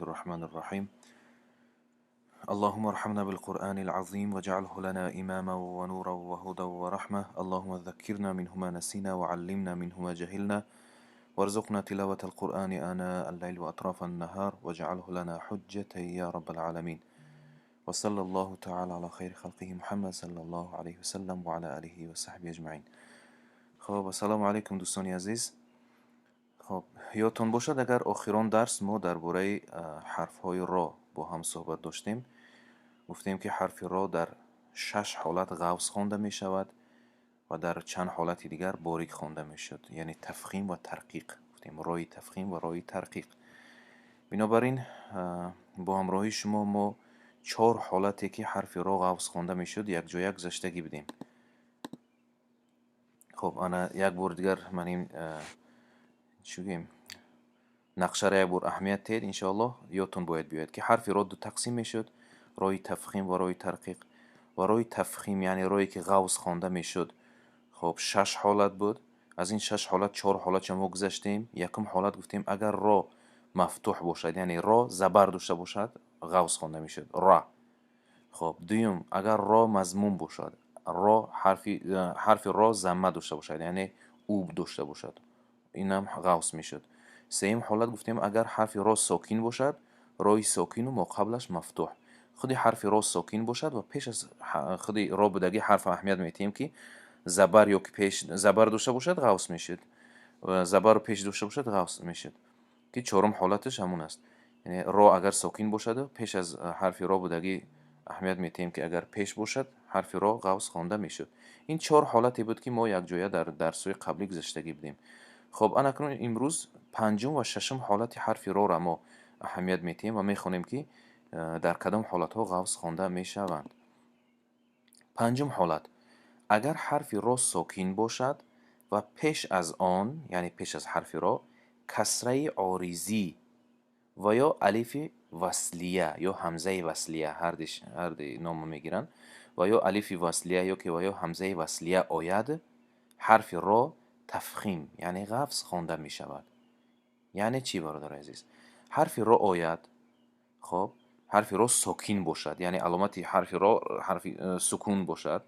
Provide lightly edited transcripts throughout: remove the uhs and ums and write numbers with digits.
الرحمن الرحيم. اللهم ارحمنا بالقرآن العظيم واجعله لنا إماما ونورا وهدى ورحمة. اللهم ذكرنا منه ما نسينا وعلمنا منه ما جهلنا وارزقنا تلاوة القرآن آناء الليل وأطراف النهار واجعله لنا حجة يا رب العالمين. وصلى الله تعالى على خير خلقه محمد صلى الله عليه وسلم وعلى آله وصحبه أجمعين. خب، السلام علیکم دوستان عزیز. خب، یادتان باشد اگر آخران درس ما درباره حرفهای را با هم صحبت داشتیم، گفتیم که حرف را در شش حالت غوص خوانده می شود و در چند حالت دیگر باریک خوانده می شد، یعنی تفخیم و ترقیق. گفتیم رای تفخیم و رای ترقیق. بنابراین با همراهی شما ما چهار حالتی که حرف را غوص خوانده می شد یک جای گذشتگی بدیم. خب، انا یک بار دیگر من این چی گویم، نقشه را یک بار اهمیت تید، انشاءالله یادتون باید بیاید که حرف را دو تقسیم میشد: رای تفخیم و رای ترقیق. و رای تفخیم، یعنی رایی که غوص خوانده میشد، خب، شش حالت بود. از این شش حالت چهار حالت ما گذشتیم. یکم حالت گفتیم اگر را مفتوح باشد، یعنی را زبر داشته باشد، غوص خوانده میشد، را. خب، دوم، اگر را مضموم باشد، را حرف را ضمه داشته باشد، یعنی او داشته باشد، اینم غوص میشد. سوم حالت گفتیم اگر حرف را ساکین باشد، رای ساکین و ما قبلش مفتوح، خودی حرف را ساکین باشد و پیش از خودی را بودگی حرف اهمیت میتیم که زبر یا که پیش زبر داشته باشد، غوص میشد و زبر پیش داشته باشد، غوص میشد، که چهارم حالتش همون است. یعنی را اگر ساکین باشد، پیش از حرف را بودگی اهمیت میتیم که اگر پیش باشد حرف را، غوص خوانده میشد. این چهار حالتی بود که ما یک جایه در درس‌های قبلی گذشتگی بودیم. خب، اکنون امروز پنجم و ششم حالت حرف را را ما اهمیت میتیم و میخوانیم که در کدام حالت ها غوص خوانده میشوند. پنجم حالت: اگر حرف را ساکین باشد و پیش از آن، یعنی پیش از حرف را، کسره عارضی و یا الف وصلیه یا همزه وصلیه، هر نام میگیرن، و یا الف وصلیه یا که و یا همزه وصلیه آید، حرف را تفخیم، یعنی غوص خوانده می شود. یعنی چی برادر عزیز؟ حرف را آید، خب، حرف را ساکین باشد، یعنی علامت حرف را حرف سکون باشد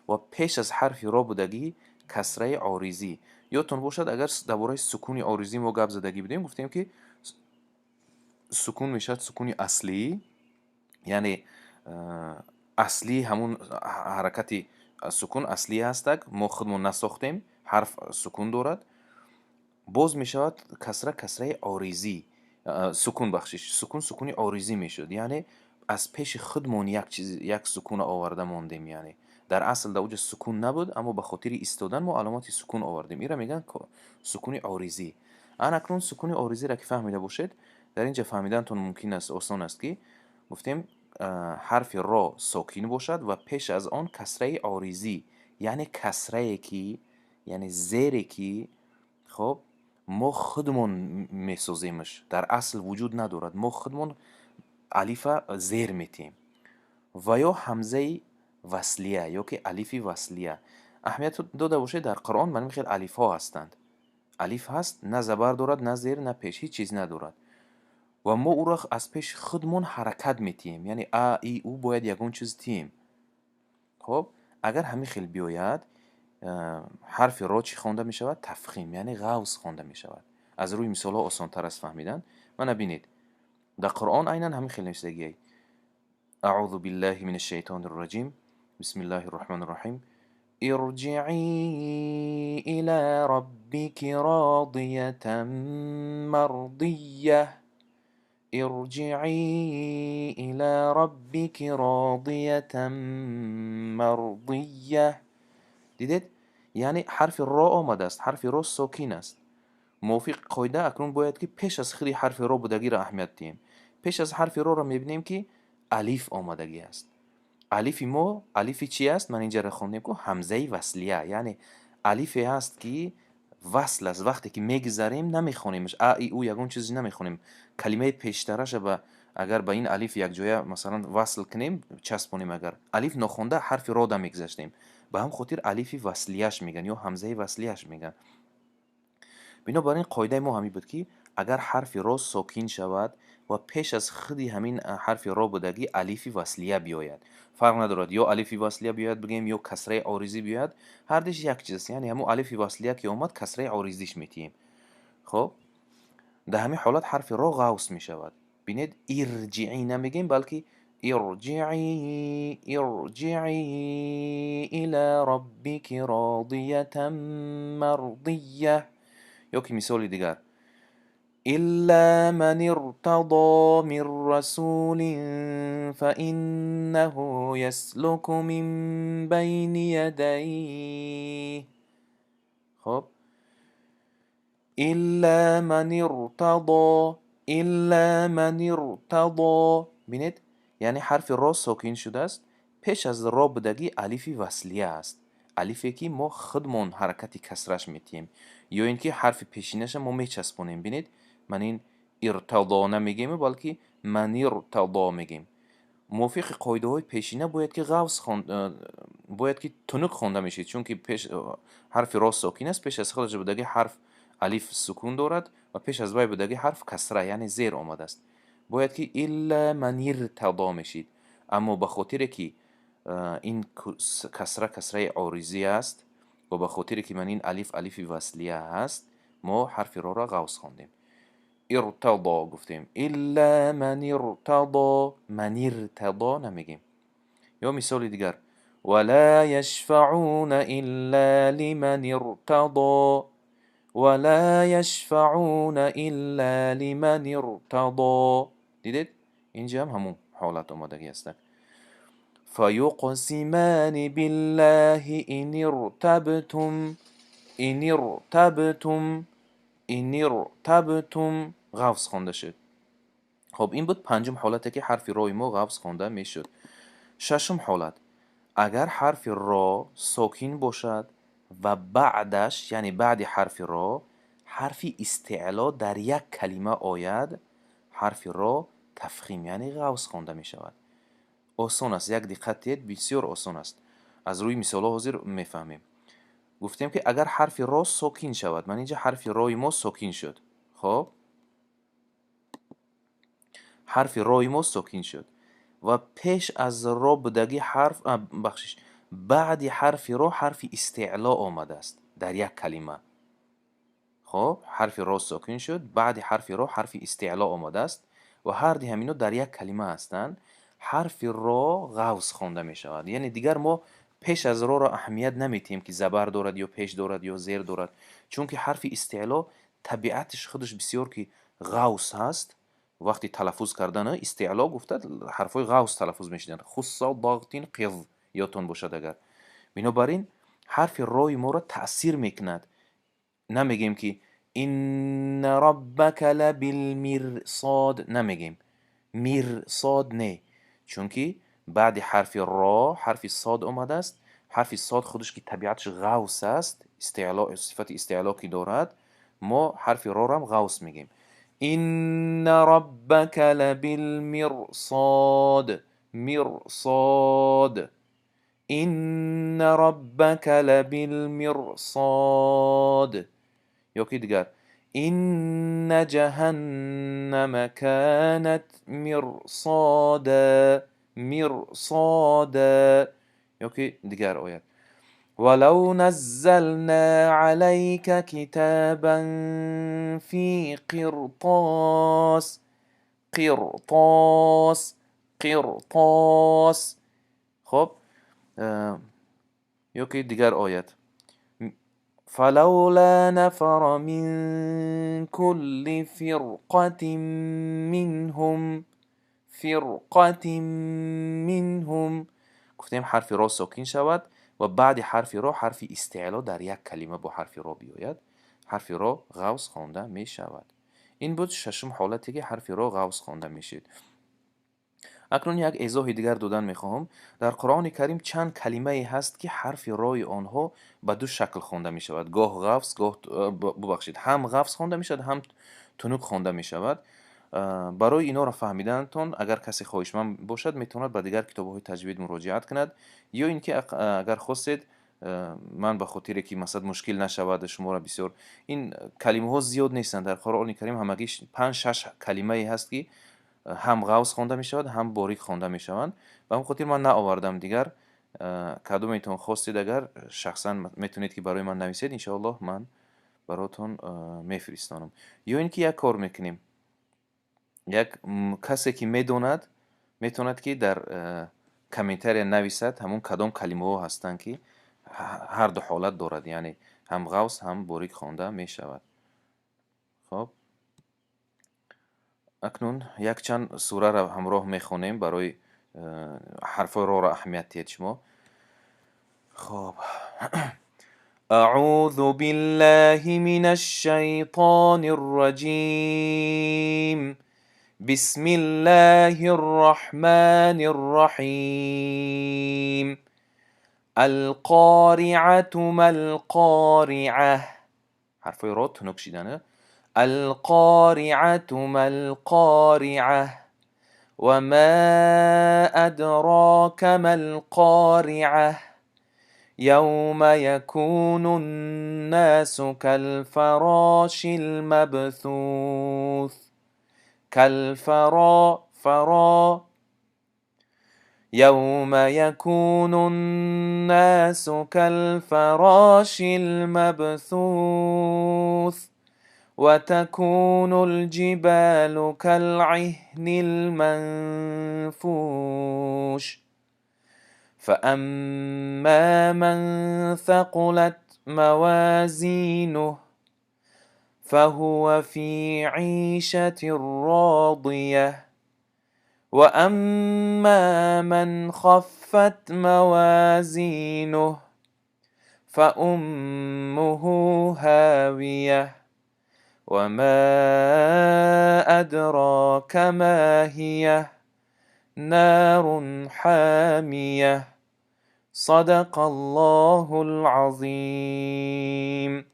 و پیش از حرف را بودگی کسره عارضی. یادتون باشد اگر درباره سکون عارضی ما گپ زدگی بودیم، گفتیم که سکون میشد سکون اصلی، یعنی اصلی همون حرکت سکون اصلی هستک، ما خودمون نساختیم، حرف سکون دارد. باز میشود کسره، کسره عارضی، سکون، بخشش، سکون، سکون عارضی میشد، یعنی از پیش خودمون یک چیز، یک سکون آورده ماندیم، یعنی در اصل در اوج سکون نبود، اما به خاطر ایستادن ما علامات سکون آوردیم. ایره میگن سکون عارضی. انا اکنون سکون عارضی را که فهمیده باشید، در اینجا فهمیدنتون ممکن است آسان است که گفتیم حرف را ساکین باشد و پیش از آن کسره عارضی، یعنی کسره که، یعنی زیری که خب ما خودمون میسازیمش، در اصل وجود ندارد، ما خودمون الف زیر میتیم، و یا همزه وصلیه یا که الف وصلیه. اهمیت داده باشه، در قرآن من خیلی الف ها هستند. الف هست، نه زبر دارد، نه زیر، نه پیش، هیچ چیز ندارد و ما او را از پیش خودمون حرکت میتیم، یعنی ا، ای، او باید یگون چیز تیم. خب، اگر همین خیلی بیاید، حرف را چی خوانده می شود؟ تفخیم، یعنی غوص خوانده می شود. از روی مثال ها آسان تر است فهمیدن. من بینید، در قرآن عینا همین خیلی نوشتگی. اعوذ بالله من الشیطان الرجیم، بسم الله الرحمن الرحیم. ارجعي إلى ربك راضية مرضية. ارجعي إلى ربك راضية مرضية. دیدید؟ یعنی حرف را آمده است، حرف را ساکین است. موافق قاعده اکنون باید که پیش از خیلی حرف را بودگی را اهمیت دهیم. پیش از حرف را را میبینیم که الف آمدگی است. الف ما الف چی است؟ من اینجا را خوندیم که همزه وصلیه، یعنی الف است که وصل است. وقتی که میگذریم نمیخونیمش، ا، ای، او، یگون چیزی نمیخونیم. کلمه پیشترش به اگر به این الف یک جایه مثلا وصل کنیم، چسبونیم، اگر الف نخونده حرف را میگذشتیم، به هم خاطر الف وصلیهش میگن یا همزه وصلیهش میگن. بنابراین قاعده ما همی بود که اگر حرف را ساکین شود ва пеш аз худи ҳамин ҳарфи ро будагӣ алифи васлия биёяд. Фарқ надорад, ё алифи васлия биёяд бигӯем, ё касраи оризӣ биёяд, ҳардиш як чиз аст. Яъне ҳамун алифи васлия ки омад, касраи оризиш метиҳем. Хоб, дар ҳамин ҳолат ҳарфи ро ғавс мешавад. Бинед, ирҷиӣ намегӯем, балки ирҷиӣ, ирҷиӣ ила роббики родиятан мардия. Ё ки мисоли дигар: илла ман иртадо мин расулин фаиннаҳу яслуку мин байни ядайҳ. Хоб, илла ман иртадо, илла ман иртадо. Бинед, яъне ҳарфи ро сокин шудааст, пеш аз ро будагӣ алифи васлия аст, алифе ки мо худмон ҳаракати касраш метиҳем, ё ин ки ҳарфи пешинаша мо мечаспонем. Бинед, ман ин иртадо намегӯем, балки ман иртадо мегӯем. Мувофиқи қоидаҳои пешина бояд ки ғавс бояд ки тунук хонда мешид, чунки пеш ҳарфи ро сокин аст, пеш аз худаш будагӣ ҳарф алиф сукун дорад ва пеш аз вай будагӣ ҳарф касра, яъне зер омадааст. Бояд ки илла ман иртадо мешид, аммо ба хотире ки ин касра касраи оризӣ аст ва ба хотире ки ман ин алиф алифи васлия аст, мо ҳарфи роро ғавс хондем, иртадо гуфтем. Илла ман иртадо, ман иртадо намегем. Ё мисоли дигар: вала яшфаъуна илла лиман иртадо, вала яшфаъуна илла лиман иртадо. Дидед, инҷа ҳам ҳамун ҳолат омадагӣ ҳастанд. Фаюқсимани биллаҳи ин иртабтум, ин иртабтум, ин иртабтум ғавс хонда шуд. Хоб, ин буд панҷум ҳолате ки ҳарфи рои мо ғавс хонда мешуд. Шашум ҳолат: агар ҳарфи ро сокин бошад ва баъдаш, яъне баъди ҳарфи ро, ҳарфи истеъло дар як калима ояд, ҳарфи ро тафхим, яъне ғавс хонда мешавад. Осон аст, як диққат диҳед, бисёр осон аст. Аз рӯи мисолҳо ҳозир мефаҳмем. Гуфтем ки агар ҳарфи ро сокин шавад, ман инҷа ҳарфи рои мо сокин шуд. Хоб, ҳарфи рои мо сокин шуд ва пеш аз ро будагӣ ҳарф, бахшиш, баъди ҳарфи ро ҳарфи истеъло омадааст дар як калима. Хоб, ҳарфи ро сокин шуд, баъди ҳарфи ро ҳарфи истеъло омадааст ва ҳарди ҳамино дар як калима ҳастанд, ҳарфи ро ғавс хонда мешавад. Яъне дигар мо пеш аз роро аҳамият наметиҳем ки забар дорад ё пеш дорад ё зер дорад, чунки ҳарфи истеъло табиатиш худаш бисёр ки ғавс ҳаст. Вақти талаффуз кардана истеъло гуфта ҳарфҳои ғавс талаффуз мешуданд, хусса дағтин қиз, ёдтон бошад агар. Бинобар ин ҳарфи рои моро таъсир мекунад. Намегӯем ки инна роббака лабилмирсод, намегӯем мирсод, не, чунки баъди ҳарфи ро ҳарфи сод омадааст. Ҳарфи сод худаш ки табиаташ ғавс аст, истеъло, сифати истеъло ки дорад, мо ҳарфи рорам ғавс мегӯем. Инна роббака лабилмирсод, мирсод, инна роббака лабилмирсод. Ё ки дигар: инна ҷаҳаннама канат мирсода, мирсода. Ё ки дигар оят: валав наззална алайка китабан фи қиртос, қиртос, қиртос. Хоб, ё ки дигар оят: фалавла нафара мин кулли фирқатин минҳум, фирқатин минҳум. Гуфтем ҳарфи ро сокин шавад ва баъди ҳарфи ро ҳарфи истеъло дар як калима бо ҳарфи ро биёяд, ҳарфи ро ғавс хонда мешавад. Ин буд шашум ҳолате ки ҳарфи ро ғавс хонда мешуд. Акнун як эзоҳи дигар додан мехоҳам. Дар Қуръони Карим чанд калимае ҳаст ки ҳарфи рои онҳо ба ду шакл хонда мешавад. Гоҳ ғафс, гоҳ, бубахшед, ҳам ғафс хонда мешавад, ҳам тунук хонда мешавад. Барои инҳоро фаҳмиданатон, агар касе хоҳишманд бошад, метавонад ба дигар китобҳои таҷвид муроҷиат кунад, ё ин ки агар хостед, ман ба хотире ки масалан мушкил нашавад шуморо бисёр, ин калимаҳо зиёд нестанд. Дар Қуръони Карим ҳамагӣ 5-6 калимае ҳаст ки Ҳам ғавз хонда мешавад, ҳам борик хонда мешаванд. Ба ҳамин хотир ман наовардам дигар. Кадометон хостед, агар шахсан метавонед, ки барои ман нависед, иншоаллоҳ ман баротон мефиристонам. Ё ин ки як кор мекунем, як касе ки медонад, метавонад, ки дар комментария нависад, ҳамон кадом калимаҳо ҳастанд, ки ҳар ду ҳолат дорад, яъне ҳам ғавз, ҳам борик хонда мешавад. Хоб, акнун якчанд сураро ҳамроҳ мехонем. Барои ҳарфҳои роро аҳамият диҳед шумо. Хоб, أعوذ بالله من الشيطان الرجيم، بسم الله الرحمن الرحيم. القارعة ما القارعة. ҳарфҳои ро тунук шидана. القارعة ما القارعة، وما أدراك ما القارعة، يوم يكون الناس كالفراش المبثوث. كالفرا فرا. يوم يكون الناس كالفراش المبثوث، وتكون الجبال كالعهن المنفوش. فأما من ثقلت موازينه فهو في عيشة راضية، وأما من خفت موازينه فأمه هاوية، وما أدراك ما هي، نار حامية. صدق الله العظيم.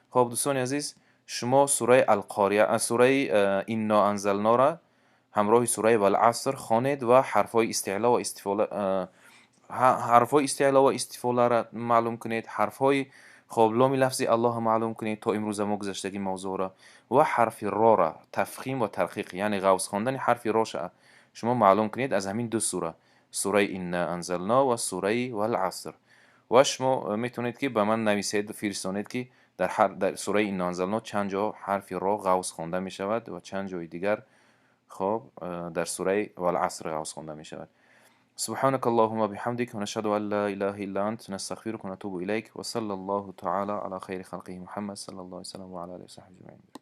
Хоб, дӯстони азиз, шумо сураи Алқория, сураи Инно анзалнора ҳамроҳи сураи Валаср хонед ва ҳарфҳои истеъло ва истифола, ҳарфҳои истеъло ва истифоларо маълум кунед, ҳарфҳои, хоб, ломи лафзи Аллоҳро маълум кунед, то имрӯза мо гузаштагӣ мавзӯъро, ва ҳарфи рора тафхим ва тарқиқ, яъне ғавз хондани ҳарфи роша шумо маълум кунед аз ҳамин ду сура, сураи Инна анзално ва сураи Валаср. Ва шумо метавонед, ки ба ман нависед, фиристонед, ки дар сураи Инна анзално чанд ҷо ҳарфи ро ғавз хонда мешавад ва чанд ҷои дигар, хоб, дар сураи Валаср ғавз хонда мешавад. سبحانك اللهم وبحمدك، ونشهد أن لا إله إلا أنت، نستغفرك ونتوب إليك، وصلى الله تعالى على خير خلقه محمد صلى الله عليه وسلم وعلى آله وصحبه أجمعين.